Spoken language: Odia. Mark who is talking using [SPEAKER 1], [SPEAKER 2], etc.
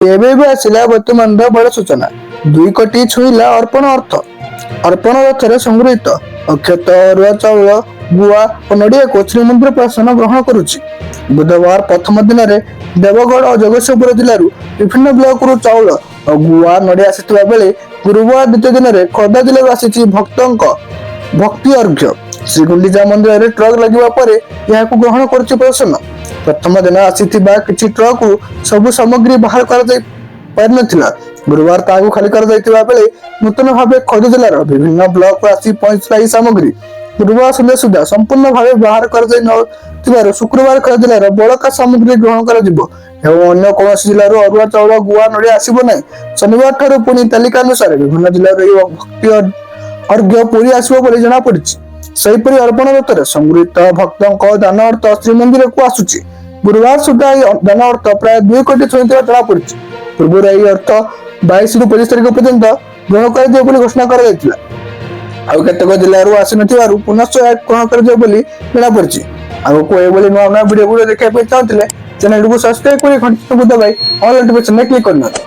[SPEAKER 1] ଏବେ ଏବେ ଆସିଲା ବର୍ତ୍ତମାନର ବଡ଼ ସୂଚନା। 2 କୋଟି ଛୁଇଁଲା ଅର୍ପଣ ଅର୍ଥ। ଅର୍ପଣ ରଥରେ ସଂଗୃହୀତ ଅକ୍ଷତ, ଅରୁଆ ଚାଉଳ, ଗୁଆ ଓ ନଡ଼ିଆକୁ ଶ୍ରୀମନ୍ଦିର ପ୍ରଶାସନ ଗ୍ରହଣ କରୁଛି। ବୁଧବାର ପ୍ରଥମ ଦିନରେ ଦେବଗଡ଼ ଓ ଜଗତସିଂହପୁର ଜିଲ୍ଲାରୁ ବିଭିନ୍ନ ବ୍ଲକରୁ ଚାଉଳ ଓ ଗୁଆ, ନଡ଼ିଆ ଆସିଥିବା ବେଳେ ଗୁରୁବାର ଦ୍ୱିତୀୟ ଦିନରେ ଖୋର୍ଦ୍ଧା ଜିଲ୍ଲାରୁ ଆସିଛି ଭକ୍ତଙ୍କ ଭକ୍ତି ଅର୍ଘ୍ୟ। ଶ୍ରୀଗୁଣ୍ଡିଚା ମନ୍ଦିରରେ ଟ୍ରକ୍ ଲାଗିବା ପରେ ଏହାକୁ ଗ୍ରହଣ କରୁଛି ପ୍ରଶାସନ। ପ୍ରଥମ ଦିନ ଆସିଥିବା କିଛି ଟ୍ରକରୁ ସବୁ ସାମଗ୍ରୀ ବାହାର କରାଯାଇ ପାରିନଥିଲା। ଗୁରୁବାର ତାହାକୁ ଖାଲି କରାଯାଇଥିବା ବେଳେ ନୂତନ ଭାବେ ଖୋର୍ଦ୍ଧା ଜିଲ୍ଲାର ବିଭିନ୍ନ ବ୍ଲକରୁ ଆସି ପହଞ୍ଚିଥିଲା ଏହି ସାମଗ୍ରୀ। ଗୁରୁବାର ସନ୍ଧ୍ୟା ସୁଦ୍ଧା ସମ୍ପୂର୍ଣ୍ଣ ଭାବେ ବାହାର କରାଯାଇ ନଥିବାରୁ ଶୁକ୍ରବାର ଖୋର୍ଦ୍ଧା ଜିଲ୍ଲାର ବଳକା ସାମଗ୍ରୀ ଗ୍ରହଣ କରାଯିବ ଏବଂ ଅନ୍ୟ କୌଣସି ଜିଲ୍ଲାରୁ ଅରୁଆ ଚାଉଳ, ଗୁଆ, ନଡ଼ିଆ ଆସିବ ନାହିଁ। ଶନିବାର ଠାରୁ ପୁଣି ତାଲିକା ଅନୁସାରେ ବିଭିନ୍ନ ଜିଲ୍ଲାରୁ ଏହି ଭକ୍ତି ଅର୍ଘ୍ୟ ପୁରୀ ଆସିବ ବୋଲି ଜଣାପଡିଛି। ସେହିପରି ଅର୍ପଣ ରଥରେ ସଂଗୃହୀତ ଭକ୍ତଙ୍କ ଦାନ ଅର୍ଥ ଶ୍ରୀମନ୍ଦିରକୁ ଆସୁଛି। ଗୁରୁବାର ସୁଦ୍ଧା ଏହି ଦାନ ଅର୍ଥ ପ୍ରାୟ 2 କୋଟି ଛୁଇଁଥିବା ଜଣାପଡିଛି। ପୂର୍ବରୁ ଏହି ଅର୍ଥ 22ରୁ 25 ତାରିଖ ପର୍ଯ୍ୟନ୍ତ ଗ୍ରହଣ କରାଯିବ ବୋଲି ଘୋଷଣା କରାଯାଇଥିଲା। ଆଉ କେତେକ ଜିଲ୍ଲାରୁ ଆସିନଥିବାରୁ ପୁନଶ୍ଚ ଏହା ଗ୍ରହଣ କରାଯିବ ବୋଲି ଜଣାପଡିଛି। ଆଗକୁ ଏଭଳି ନୂଆ ନୂଆ ଭିଡିଓ ଗୁଡ଼ିକ ଦେଖିବା ପାଇଁ ଚାହୁଁଥିଲେ ଚ୍ୟାନେଲଟିକୁ ସବସ୍କ୍ରାଇବ କରି ଘଣ୍ଟିକୁ ଦବାଇ ଅଲ୍ ନୋଟିଫିକେସନରେ କ୍ଲିକ୍ କରିନିଅନ୍ତୁ।